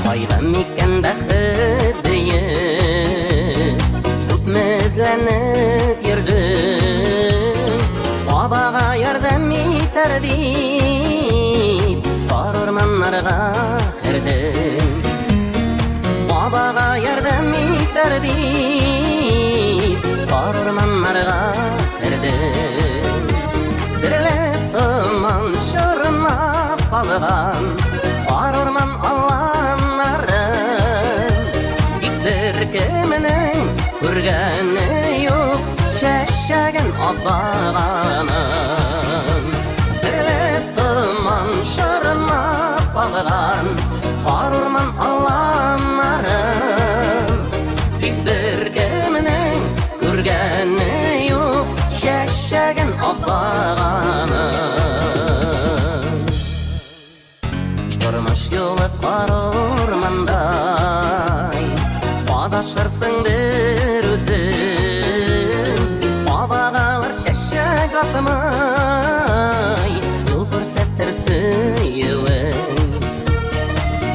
Кайда микән бәхет бөек? Күпме эзләнеп йөрдем. Бабага ярдәм итәр дип, Тар урманнарга кердем. Бабага ярдәм итәр дип, Тар урманнарга кердем. Серле томан чорнап калган Кар урман аланнарын. Тик беркемнең күргәне юк чәчәген аппаганын. Серле томан чорнап калган Кар урман аланнарын. Тик беркемнең күргәне юк чәчәген аппаганын. Тормыш юлы кар урмандай, адашырсың бер үзең. Абагалар чәчәк атмай, юл күрсәтер сөюең.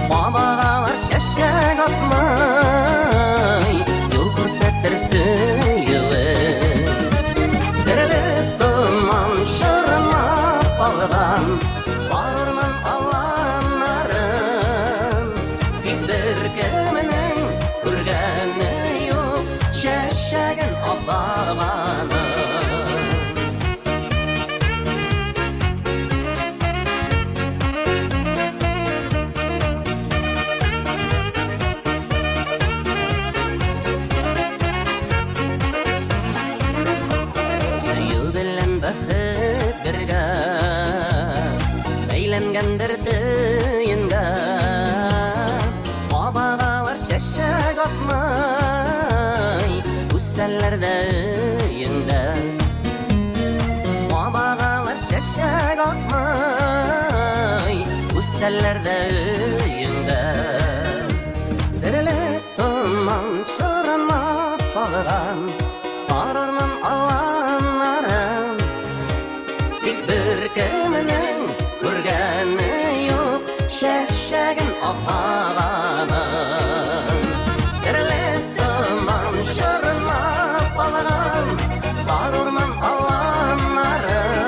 Абагалар чәчәк атмай, юл күрсәтер сөюең. Серле томан чорнап алган Кар урман аланнарын. Тик беркемнең күргәне юк чәчәген аппаганын. Сөю белән бәхет бергә бәйләнгәндер төенгә. Абагалар чәчәк атмай, үсәләр дә өеңдә. Абагалар чәчәк атмай, үсәләр дә өеңдә. Серле томан чорнап калган Кар урман аланнарын. Тик беркемнең күргәне юк чәчәген аппаганын. Серле томан чорнап алган Кар урман аланнарын.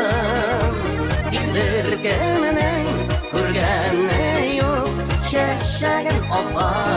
Тик беркемнең күргәне юк чәчәген аппаганын.